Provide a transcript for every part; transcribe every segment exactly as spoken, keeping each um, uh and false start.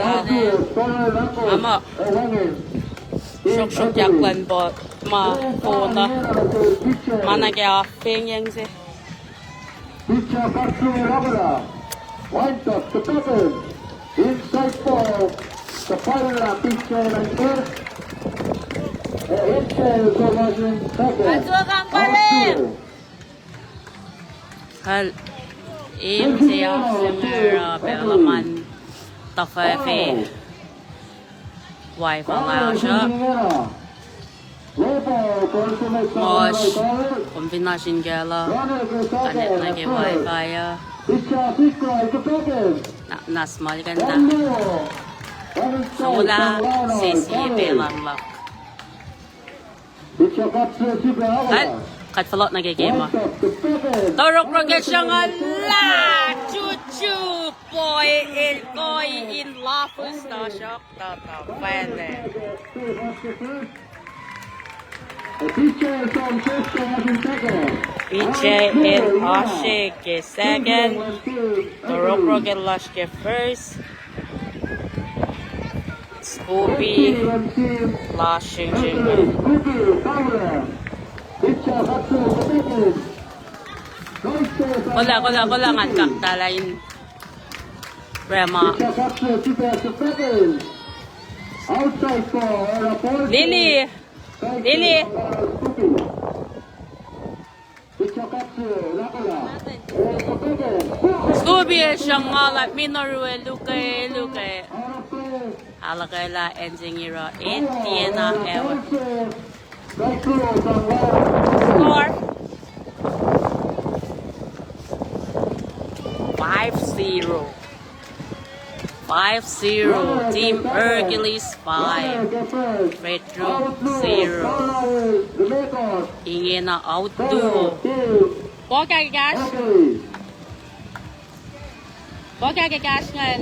Ane, ama sroksrok yak lwen po ma kona. Ma na ke afengyeng se. Pitcher Patrick Lamela, windup to Pepin, inside ball, the final pitcher and first, uh, inside the rushing second. Out zero. Hal, im se off se mera pelaman tafafe. Wife alasha. Mos, kom fin na sin kela, kanet na ke wife ah. Na, na small kan na. Sula, sesi pelan luck. Al, kat folot na ke game ah. Torokroke sruhnga la, chuchu, boy, el koi in lafus na shok. Tata, fale. Pitcher el oasr ke second. Torokroke el lasr ke first. Scoopy lasr sringsring. Kola, kola, kola ngan kaktalah in Rema. Lily! Lily! Scoopy el sruhnga la, Minoru el luke, luke. Alakela engineer, Indiana, ewe. Score. Five zero. Five zero. Team Hercules five. Frederick zero. Ingena out two. Ball ke kahs. Ball ke kahs ingacn.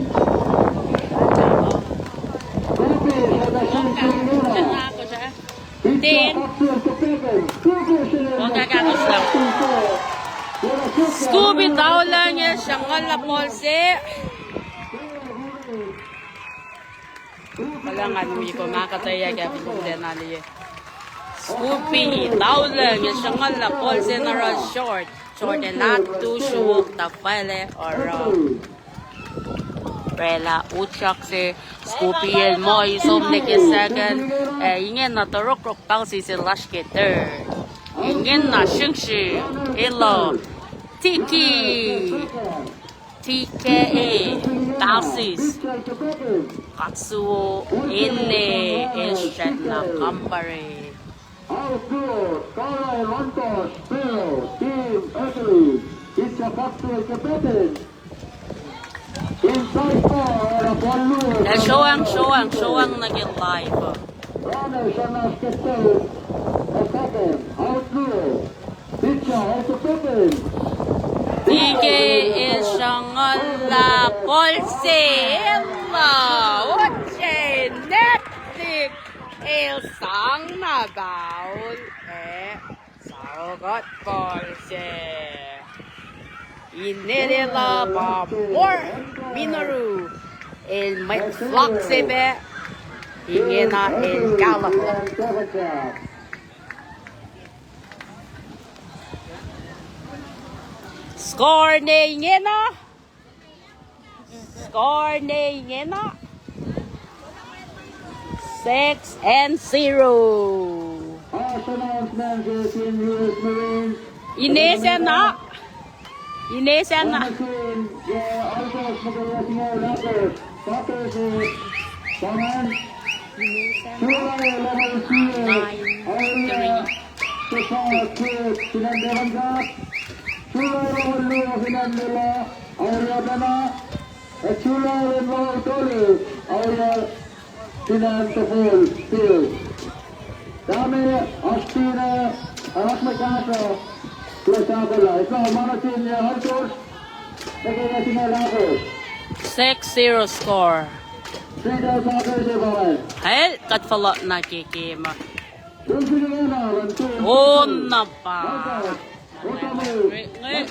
Ten. Ball ke kahs ingacn. Scoopy taulacng, sruhnga la ball se. Kuloh ngan wi kom ahkuhtweyac ke fin kom tiacna liye. Scoopy taulacng, sruhnga la ball se na oruh short. Short el atu sruok, tafale oruh. Oraclah utyak se, Scoopy el muhi som nuh ke second. Eh, ingena Torokrok Pacers el lasr ke third. Ingena sringsring, elah Tiki. T K A, Pacers. Katsuo, ele, el srackna kampare. Outfield, Carlisle Lontos, Phil, Tim, Ugly, Itcha Katsuo, Kepetin. Inside ball, el sroang, sroang, sroang nuh ke live. Runners on as the third, a second, outfield. T K el sruhnga la ball se elah, oje Netflix el sang na ball, ac saokuht ball se. Inel elah pa Mor Minoru el mwet flak se pac, ingena el kahlwem. Score ne ingena. Score ne ingena. Six and zero. Oasr announcement ke Team U S Marines. Ine sacna. Ine sacna. Nine, three. Dame, oasr pin, oasr mwet kahsruh, tuh sahflah, etuh ma nuh sin, uh, Altos, nuh ke nuh sin Altos. Six zero score. Three days after the ball. Hel, kuht fohlohk nuh ke game. Twenty-one hour and two. Oh, na pa. Nge, nge.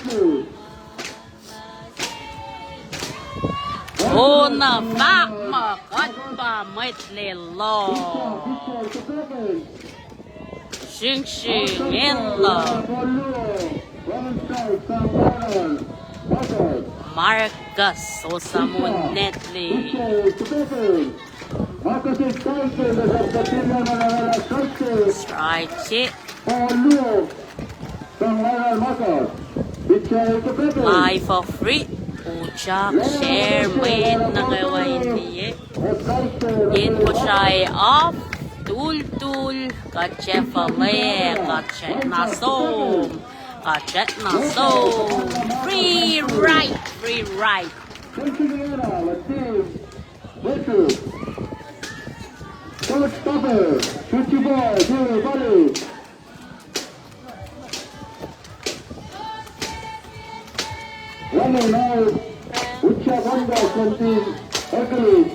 Ona fahk muh kuht pa mwet Lelu. Sringsring Ella. Marcus Osamu Natalie. Strike. Life of free. Ucak share mwe nuh kwewa in liye. In Kosrae af, tultul, kuht sifilpac, kuht srackna som, kuht srackna som. Free ride, free ride. Shortstopper, Chuchu Boy, Jimmy Bali. Runner out, Ucha Wanda from team Hercules.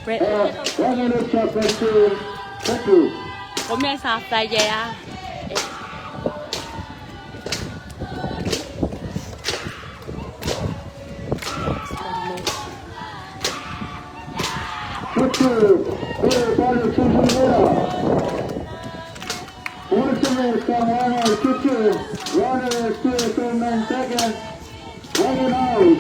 Pre- Uh, runner Ucha from team Hercules. Kom ya sa flag ya. Chuchu, Chuchu, Chuchu, Chuchu. Fortunate from runner Chuchu, runner still two men second, running out.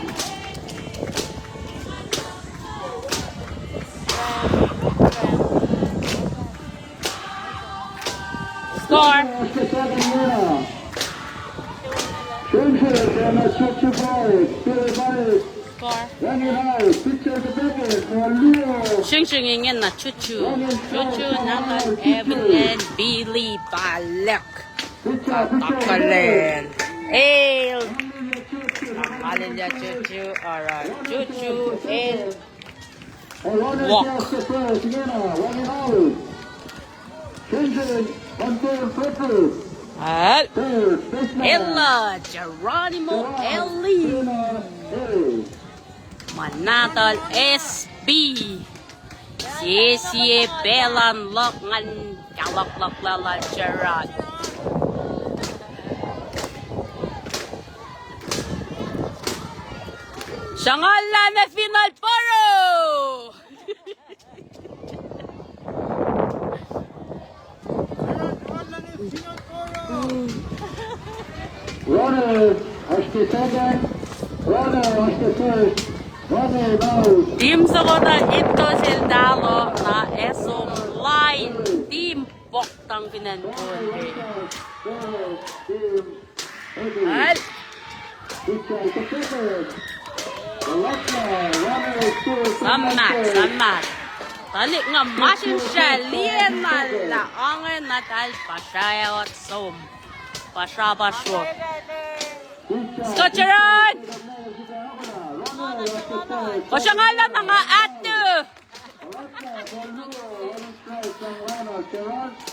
Score. Score. Sringsring ingena Chuchu. Chuchu, Nathan, Evelyn, Billy, Palek. Kakalen. El. Kakalen ya Chuchu, oruh Chuchu, el. Walk. Ella Geronimo Eli. Manatal S B. Sie sie pelan luhk ngan kaluhkluhk lal Gerard. Sruhnguhl lah nuh Final Poro. Runner, oasr ke second. Runner, oasr ke first. Runner, out. Team soko na ito sel talo na esom line. Team Pok tang fin acn Pohnpei. Al. Samat, samat. Tuhlihk nga masrinsral liye na lah ange na tahl pasraot som. Pasra pasro. Skocheron! Kosrangala na nga atu.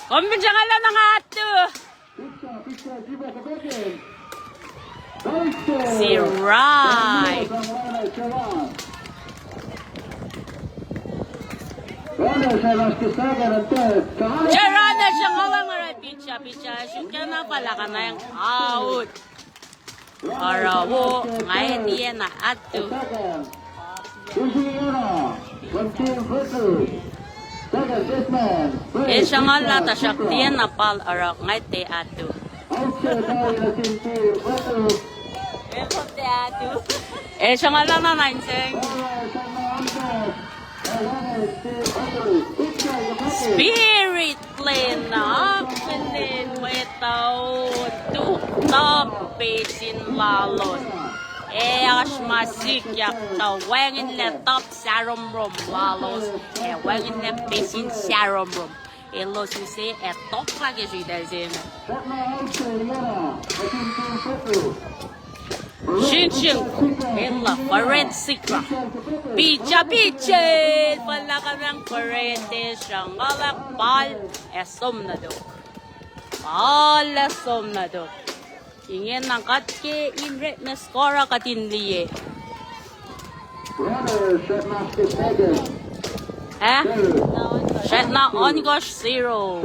Kom fin srangala na nga atu. Sirai. Charana srangala ngara pitsa, pitsa, sukana palakana yang out. Oruh wo, nga tiacna atu. El srangala tuhsruhk tiacna pal oruh nga tiac atu. El srangala na nain seng. Spirit play na akihlen mwet uh tuk top pesin lalos. Ac oasr ma sikyak tuh wacngihnlac top saromrom lalos, ac wacngihnlac pesin saromrom. Elos use ac tokla ke sritacl se inge. Sringsring, Ella, Faret Sikra. Picha, picha, pala kanang Faret, srangala pal, ac som na tok. Pal ac som na tok. Ingena kuht ke in rek me score kuht in liye. Eh? Srackna ohnkohsr zero.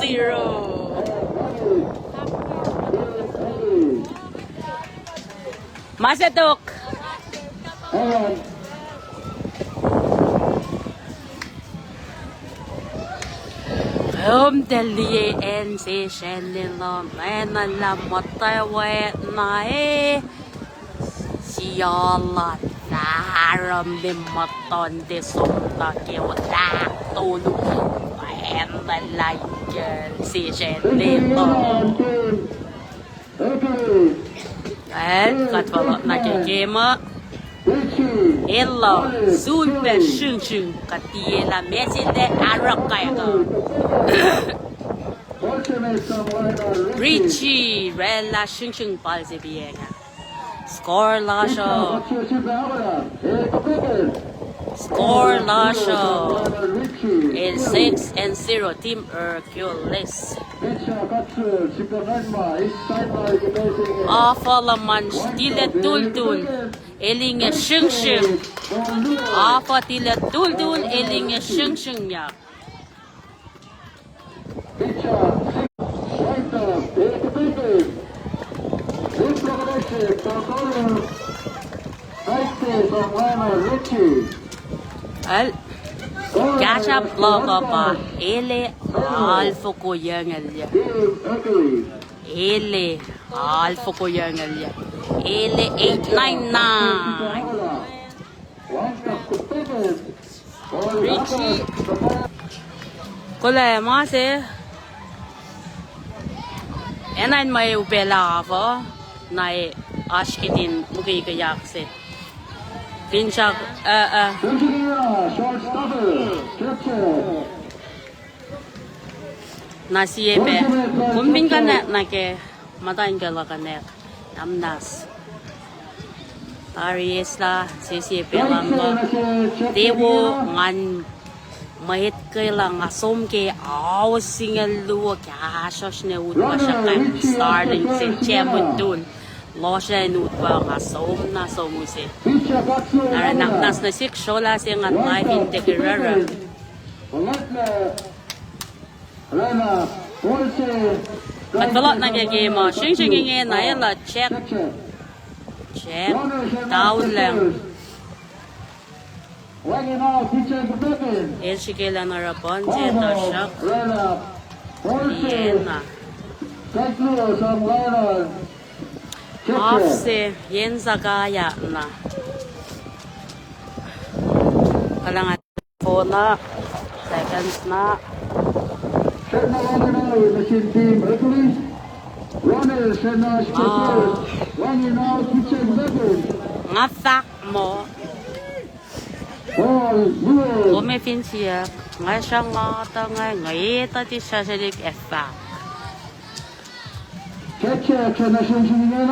zero. Ma se tok. Kom tuh liye acn session lom, acn lah muhtwacwacack na e. Siala taram me muhtuhnte som nuh ke olak tolu. Acn lah ikacl session lom. Ac kuht fohlohk nuh ke game uh. Elos sulpac sringsring kuht tiac lah meac se lac arulacna kac uh. Richie, oraclah sringsring pal se piacng ah. Score lasr uh. Score lasr uh. El six and zero, Team Hercules. Afu luhman tilac tultul. El inge sringsring. Afu tilac tultul, el inge sringsringyak. Al, catch up luhk uh pa, el ac alfoko yucngucul yac. El ac alfoko yucngucul yac. El ac eight nine nine. Richie. Kolac ma se. Enenuh in ma upac lah afu. Na e oasr kihtin mukwikwi yak se. Finsrak, uh, uh. Na sie pac. Kom fin kuh na, na ke muhtwacn kuh luhkuhnak. Namnas. Tari eslah, sie sie pacl an uh. Tiac wo ngan mwet ke lah nga som ke ao singucul luo kahsruhsr ne utwe sruhkwack starting se championship. Lohsr in utwe nga som na som use. Na oruh namnas nuh sihk srolah se ngan live in take rere. Kuht fohlohk nuh ke game uh, sringsring inge na elah check. Check. Tauleng. El srihke lah na oruh puhn se tuhsruhk. Liye na. Off se, yen sakayak na. Kalang. Four na, seconds na. Nga fahk muh. Kom fin siyuck, nga sruhnga tuh nga, nga etuh tisrasrelihk ac fahk. Check, check, check, sruhnga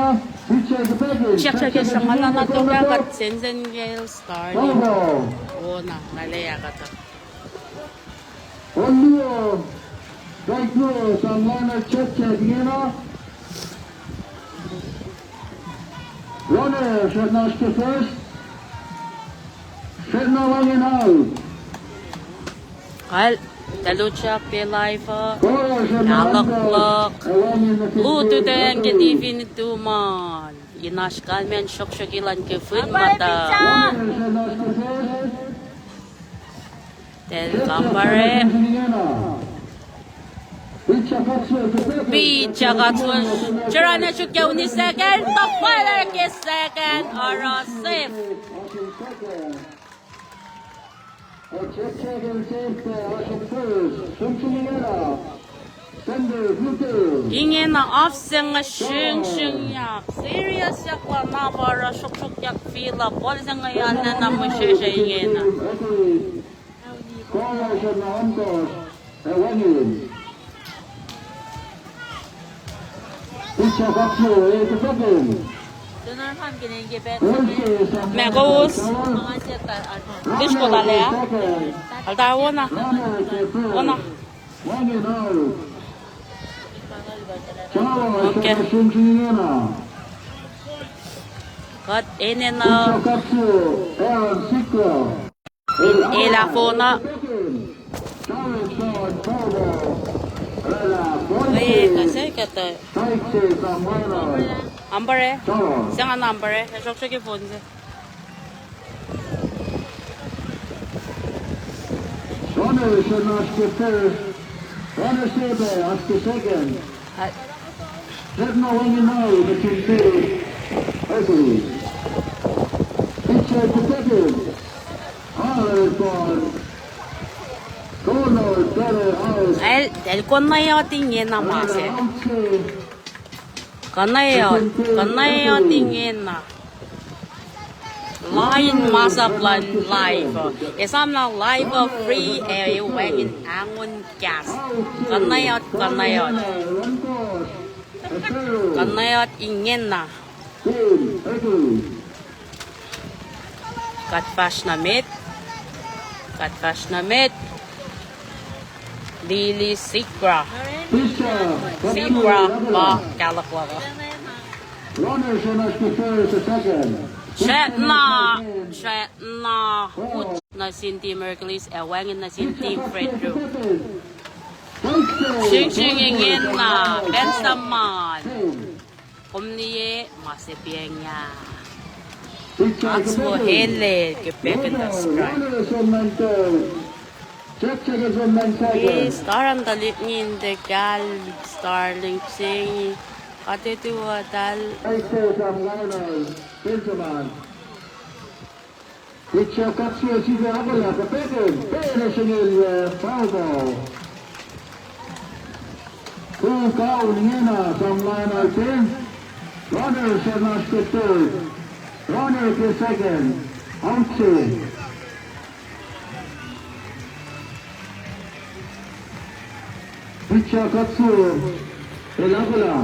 na na tok ah kuht sensen ke el starting. Oh, na, nga lwelah kuht uh. Oluo, Daikno, sang lana check check ingena. Runner, srwet na oasr ke first. Srwet na wangin out. Kal, Taluhchak pe live uh, aluhkluhk, lututacng ke T V nuhtum an. Inasr kalmacn sroksrok elan ke fin muhta. Tel kampare. Picture cuts first. Srana suk ke uni second, the fire ke second, oruh safe. Ingena off se inge sringsringyak, serious yak lah na pa oruh sroksrokyak field uh, ball se inge arulacna mihsrihsr ingena. Picture cuts first. Macos. Tis kotala. Alta wona. Wona. Okay. Kuht enenuh. Elaphona. Oe, kase kata. Umpire. Sanga umpire. Sroksrok ke phone se. Runner se oasr ke first. Runner se pac oasr ke second. Srwacna wacngihn ao nuh sin Hercules. Pitcher to second. Hard ball. Corner, better out. El, el konweyot ingena ma se. Konweyot, konweyot ingena. Lain masap luhn live. Esam na live free ac wacngihn angon gas. Konweyot, konweyot. Konweyot ingena. Kuht fahsr nuh met. Kuht fahsr nuh met. Lili Sikra. Sikra pa kahlwem. Srwacna, srwacna. Nuh sin Team Hercules, ac wacngihn nuh sin Team Fredro. Sringsring ingena, Benjamin. Kom liye ma se pacna. Kats wo ele ke pacna scribe. Star an tuhlihk ngi in tiac kahl, Starlink se inge. Kuht etuh tuh tahl. Pitcher cuts first, sifil akola ke pacna, pacna singucul, uh, foul ball. Full count ingena, sang line out in. Runner se oasr ke third. Runner ke second. Out se. Pitcher cuts to, el akola.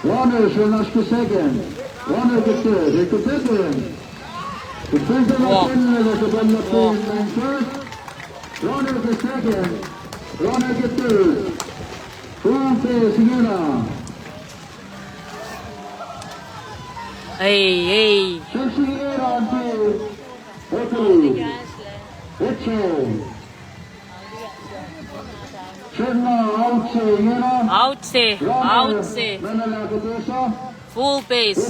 Runner se oasr ke second. Runner ke third. Ke second. Defender la pen la ke ball la pen man first. Runner ke second. Runner ke third. Full base ingena. Ei, ei. Sringsring ingena. Out se, out se. Full base.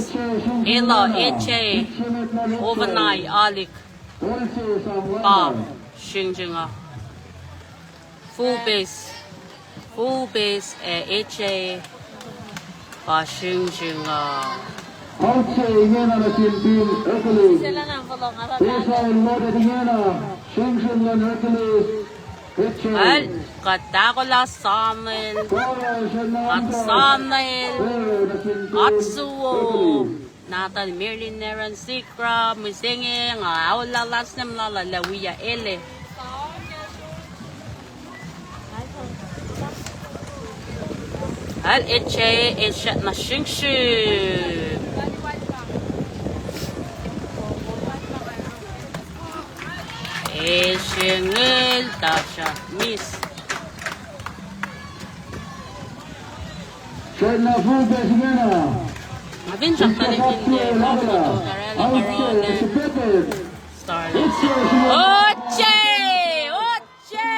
Ela, Eche. Overnight, Alik. Pa, sringsring uh. Full base. Full base, eh, Eche. Pa sringsring uh. Out se ingena nuh sin Team Hercules. Base uh loaded ingena, sringsring luhn Hercules. Pitcher. Al, kuht ahkolah Samuel. Kuht Samuel. Kuht suwo. Nathan Merlin Aaron Sikra, mihsenge, nga aolah last name lal ah, lah wia ele. Al Eche, Eche na sringsring. Eche ngel, tasah miss. Srwacna full base ingena. Nga fin sruhktuh liki nge, ma foto tari lah pa rana. Starlink. Oche! Oche!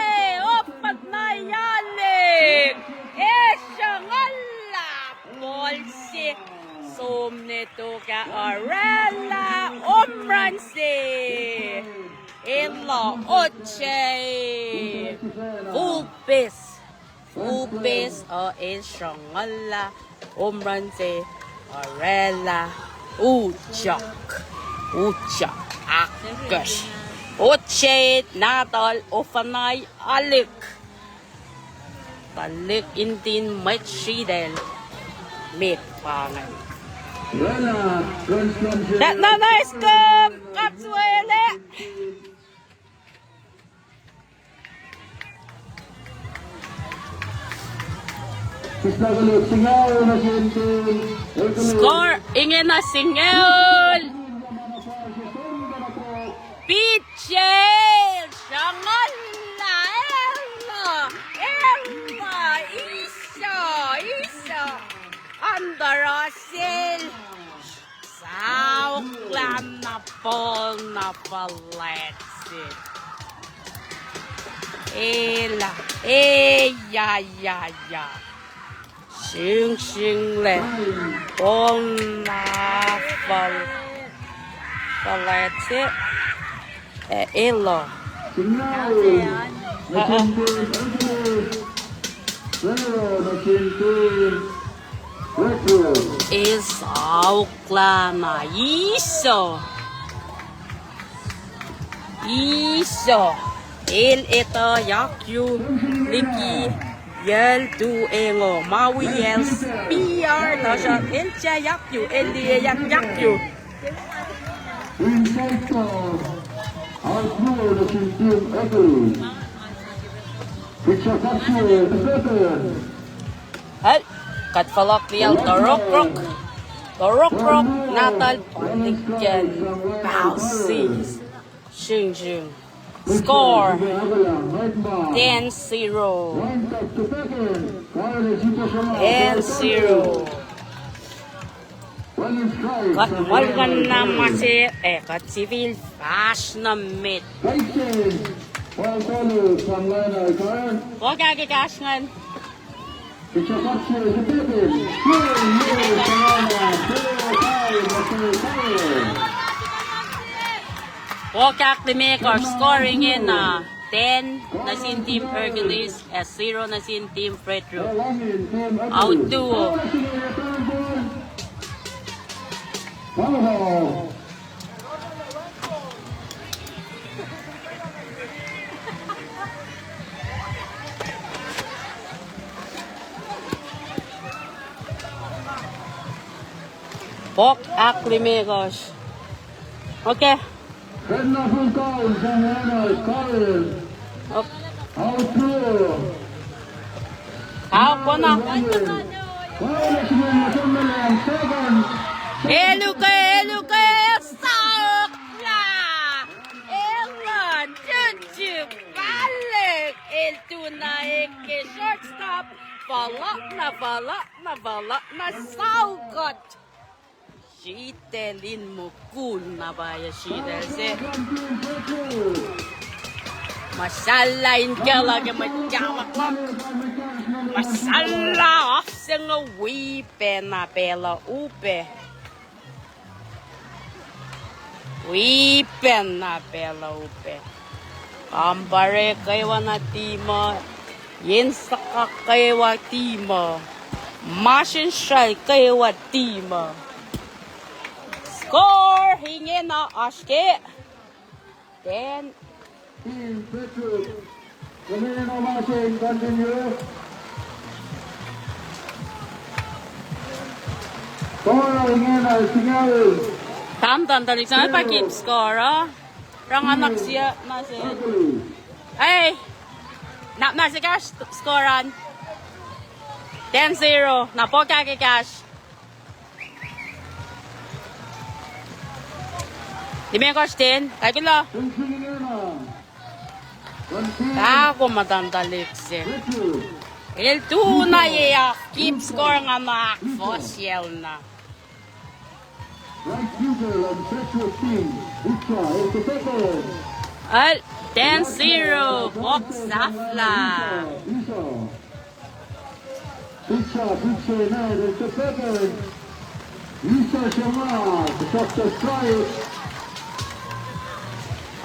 Som ne tok ah orwaclah home run se. Elah Oche. Full base. Full base uh el sruhnguhlah home run se. Orwaclah. Utyak. Utyak. Ahkosr. Oche nahtuhl Ofanai Alik. Tuhlihk intin mwet sritacl met pa ingacn. That na nice come. Katswele. Score ingena singucul. Pitchel, sruhnguhlah, elah, elah, isa, isa. Under sel. Sauklah na ball na fuhlwact se. Elah, e, ya, ya, ya. Sringsringle. Ball na fuhl-, fuhlwact se. Eh, elah. Esauklah na iso. Iso. El etuh yakyu liki yacl tu engo. Ma wiyacl P R tuhsruhk el tiac yakyu, el liye yak yakyu. Al, kuht fohlohk liyacl Torokrok. Torokrok, nahtuhl Palikan Bausi. Sringsring. Score. Ten zero. Ten zero. Kuht muhlkuhnlah ma se, eh, kuht sifil fahsr nuh met. Fohlohk kahs ke kahs ingacn. Fohlohk limekohsr, score ingena, ten nuh sin team Hercules, ac zero nuh sin team Frederick. Autuo. Fohlohk limekohsr. Okay. Aokona. Eluke, eluke, sauklah. Elan tutu palek. El tuna eke shortstop. Fohlohk na, fohlohk na, fohlohk na, saukot. Sritacl in mukul na pwacye sritacl se. Masalla in kacl ke mwet kawuck luhk. Masalla off se inge wi pacna pacl uh upac. Wi pacna pacl uh upac. Kampare kwewa na timuh. Yen saka kwewa timuh. Masrinsral kwewa timuh. Score ingena oasr ke ten. Tamtam tuhlihk se, pa keep score uh. Ranganak sie na se. Ei. Nap na se kahs score an. Ten zero. Na fohlohk ke kahs. Limekohsr ten. Kaikulo. Pahkomuhta tuhlihk se. El tuna ye off, keep score nga ma ahkfohsyacl na. Al, ten zero, fohlohk sahflah. Pitcher, pitcher, na, the second. Isa Shema, the shot to strike.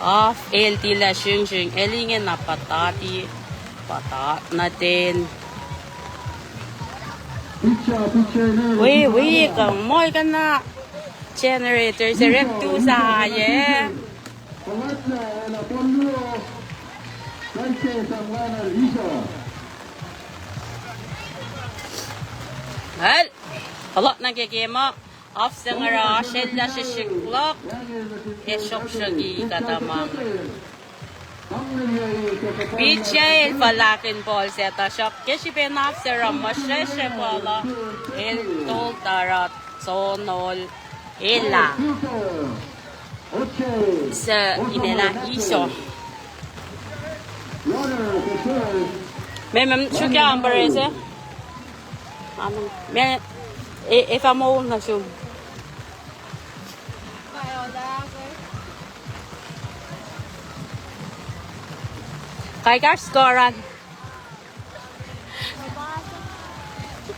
Off, el tilac sringsring, el ingena patati, patat nuh ten. Pitcher, pitcher, no, wi, wi, ka mol kana generator se rek tu sa ye. Well, a lot nuh ke game uh. Off se ngera srwaclah srihsrihk luhk, ac sroksroki kuhtuh ma. Pitcher el fuhlakihn ball se tuhsruhk ke srihpen off se oruh muhsrwesrwe ball uh, el tol tuh oruh sonol, elah. Suc inelah Iso. Me, me, sruhkwac umpire se. Amen. Me, e, efuh moul nuh sum. Kai kar score an.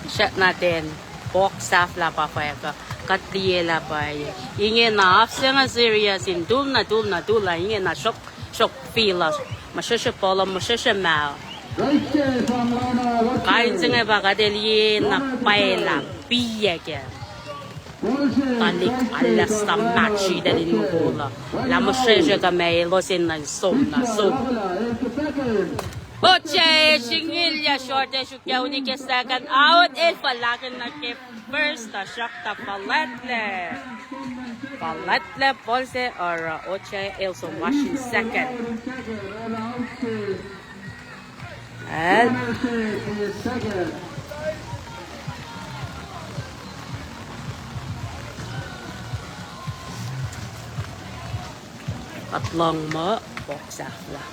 Srackna ten. Pok sahflah pa fwack uh. Kuht liye lah pwacye. Ingena off se inge serious in tul na, tul na, tul na, ingena srok, srok field uh. Muhsrwesrwe ball uh, muhsrwesrwe mah. Kain se inge pa kuht liye na pwacye lah piyac kac. Tuhlihk alu se match eltahl in mukul uh. Lah muhsrwesrwe kuh ma elos in nuh som na som. Oje, sringilyac short ac sruokyac uni ke second out, el fuhlakihn nuh ke first, tuhsruhktuh fuhlwactlac. Fuhlwactlac ball se oruh Oje el som masr in second. An. Kuht lohng muh pok sahflah.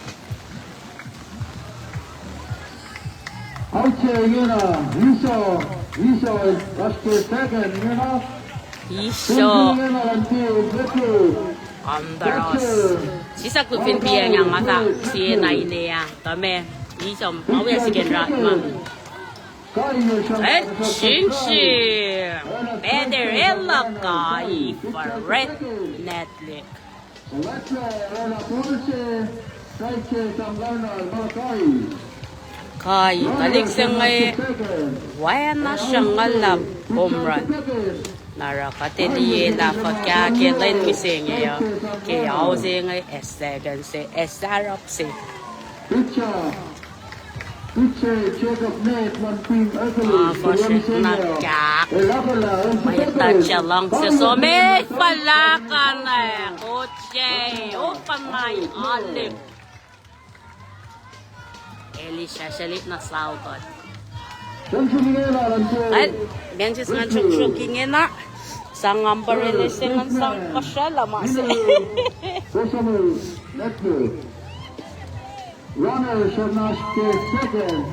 Out se ingena, Iso, Iso, oasr ke second ingena. Iso. Andaros. Sislah lufin piacng nga fahk sie na ine ah. Tuh ma, Iso, ma wia sikacn rat ma. An, sringsring. Batter el luhk Kai, Fred Netlik. Kai, tuhlihk se inge, oacna sruhnguhl lah home run. Na oruh kuht liye lah fuhkah ke lwen mihsenge uh, ke ao se inge, ac second se, ac sarap se. Pitcher, pitcher Jacob Ned, one team Hercules. Ah, fahsrwelihk na kahk. Mwet uh luhngse som, fuhlwactlac, Oje, open line, alim. Elisha Shelip na Salcott. Al, Manchester ngan srok srok ingena. Sang umpire se ngan sang kuhsraclah ma se. Runner srihmlac ke second.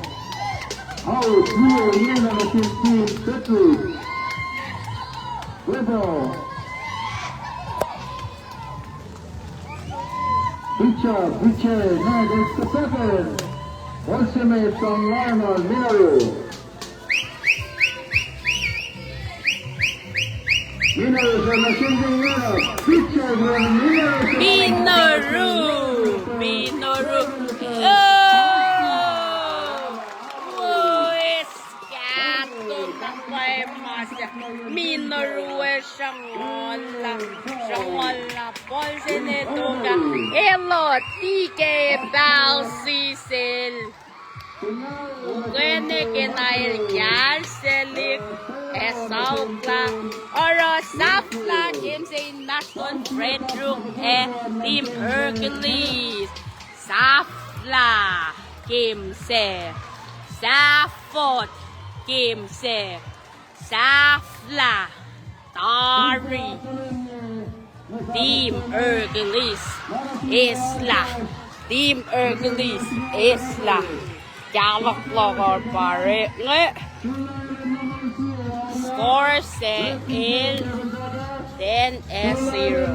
Out, Leo Yena nuh sin team Petru. Weber. Pitcher, pitcher, no, that's the second. Ball se met sang Lionel Minoru. Minoru, Minoru. Oh! Oh, es kato na pamas. Minoru, eh, sruhnguhl lah. Sruhnguhl lah. Ball se ne toka. Elo, T K pal sisel. Ukwe ne ke na el kahlselihk, ac sauklah, oruh sahflah, game se inmahsrlon Frederick ac team Hercules. Sahflah, game se. Sahfot, game se. Sahflah, tari. Team Hercules, eslah. Team Hercules, eslah. Kahlok lohkor pare inge. Score se el ten ac zero.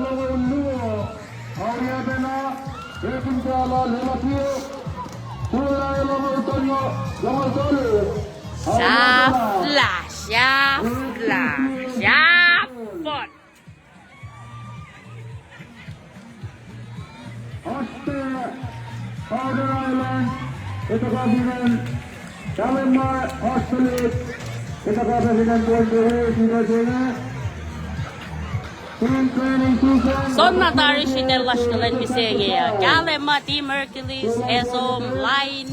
Sahflah, sahflah, sahflah. Etuh kuh fin acn Kalema Hospital, etuh kuh fin acn Bombay, fin acn Sena. Team training season. Soenna tari sritacl lasr ke lwen mihsenge uh. Kalema Team Hercules ac som lain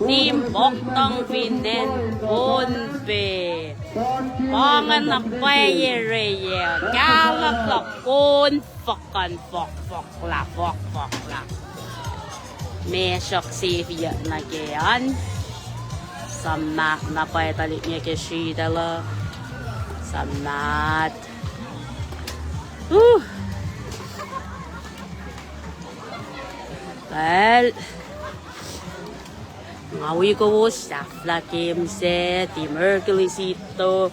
Team Poktang fin acn Pohnpei. Pa inge na pwacye reye. Kahlwem lah kon fuhkah fohkfohk lah fohkfohk lah. Mesuk sefiyuck nuh ke an. Suhmaht na pwacye tuhlihk inge ke sritacl uh. Suhmaht. Uh. Well. Nga wi kowos, sahflah game se, Team Hercules etuh.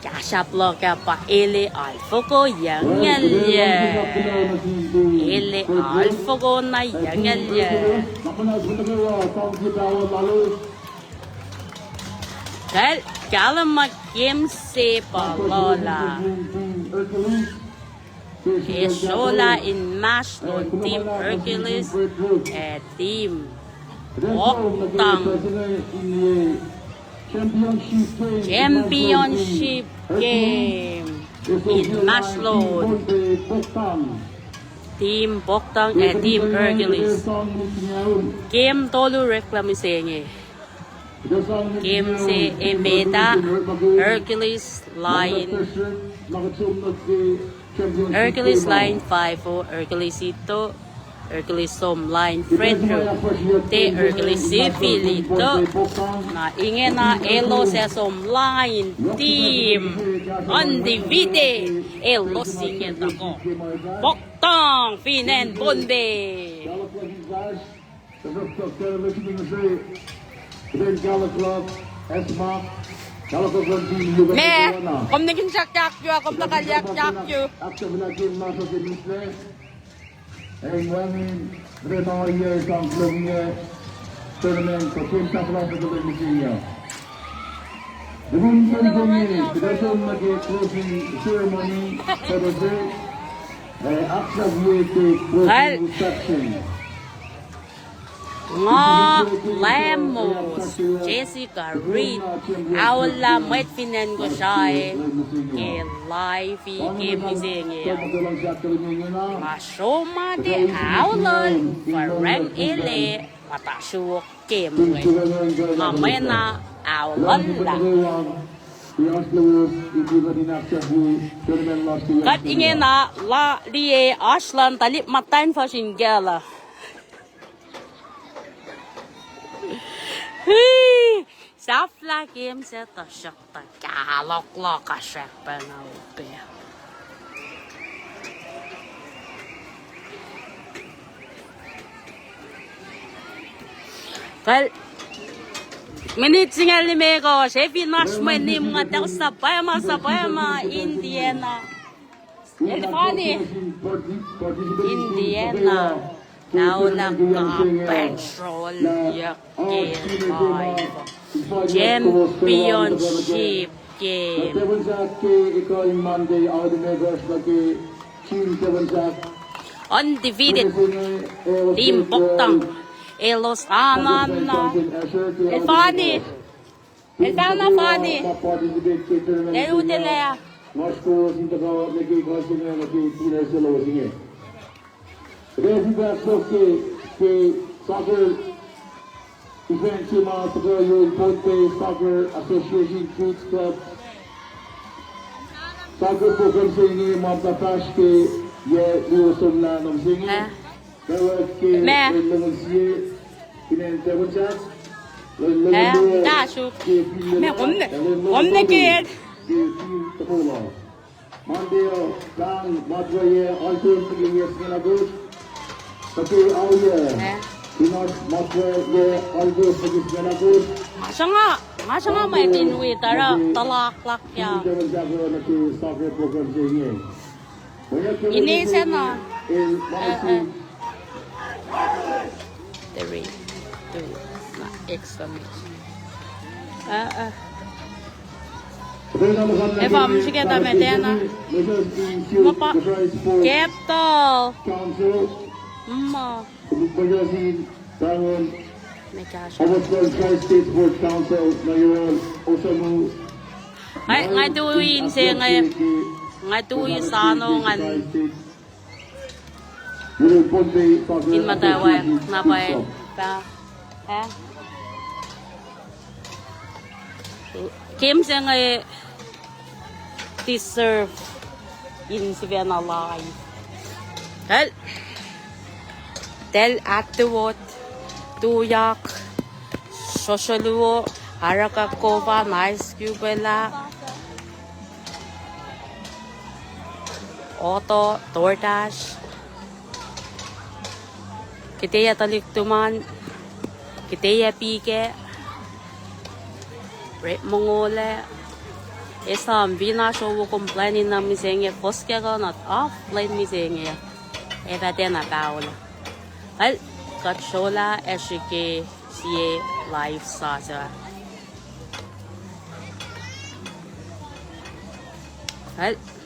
Kahsruhp luhk ah pa ele alfoko yucngelye. Ele alfoko na yucngelye. Kal, kahlwem ma game se pa lola. Ke srolah inmahsrlon Team Hercules ac Team Poktang. Championship game inmahsrlon Team Poktang ac Team Hercules. Game tolu oreklac mihsenge. Game se emet ah, Hercules lain, Hercules lain five oh, Hercules etuh, Hercules som lain Fredro, te Hercules sifil etuh. Na ingena elos ac som lain Team Undefeated, elos inge tuhkuh Poktang fin acn Pohnpei. Me, kom nikin srackyak yu, kom tuhkuh liyeyuck yu. Nga Lamos, Jessica Reed, aolah mwet fin acn Kosrae ke live ke mihsenge. Nga sroma te aolol, fahsrwacng ele, muhta sruok ke mwe. Nga mwena aollah. Kuht ingena la liye oasr luhn tuhlihk muhtwacn fuhsr in kacluh. Sahflah game se tuhsruhktuh kahlok luhk uh srackpacna upac. Kal, minit singucul limekohsr, ac fin oasr mwe nihm ngetacl suhpwacma, suhpwacma, Indiana. Elfani. Indiana. Naola kapacn srolyuck ke live. Championship game. Undefeated. Team Poktang. Elos anana. Elfani. Elfana Fani. Lelutelac. Referee back ke, ke soccer event se ma tuhkuh yurin Pohnpei Soccer Association Kids Club. Soccer program se inge ma muhta fahsr ke yac luo somlah nuh mihsenge. Meac? Meac? Tasuk. Meac, kom ne, kom ne ked. Monday, uh, pahng matwac yac alkosr nuh ke yac singucul akosr. Tuh ke ao yac, eh, fin oasr matwac yac alkosr nuh ke singucul akosr. Nga sruhnga, nga sruhnga mwet in wi tuh oruh tuhlaklakyak. Ine se na. Eh, eh. Three, two, na exclamation. Eh, eh. Efuh ma srihke tuh met ah na? Ma pa capital. Ma. Mekasr. Nga, nga tui inse inge, nga tui sano ngan in muhtwacwacack na pwacye pa, ah? Game se inge deserve in sifacna live. Eltahl, eltahl ahktuwot, tuyak, srosro luo, araka kof an, Ice Cube lah, Otto, DoorDash, kihte tuhlihk tuhmom, kihte pike, Red Mongol ah, esam fin oasr wo complain in na mihsenge, fohs ke kuh na off lwen mihsenge, ac fah tiacna paol. Eltahl, kuht srolah ac srihke sie live sasuc ah. Eltahl,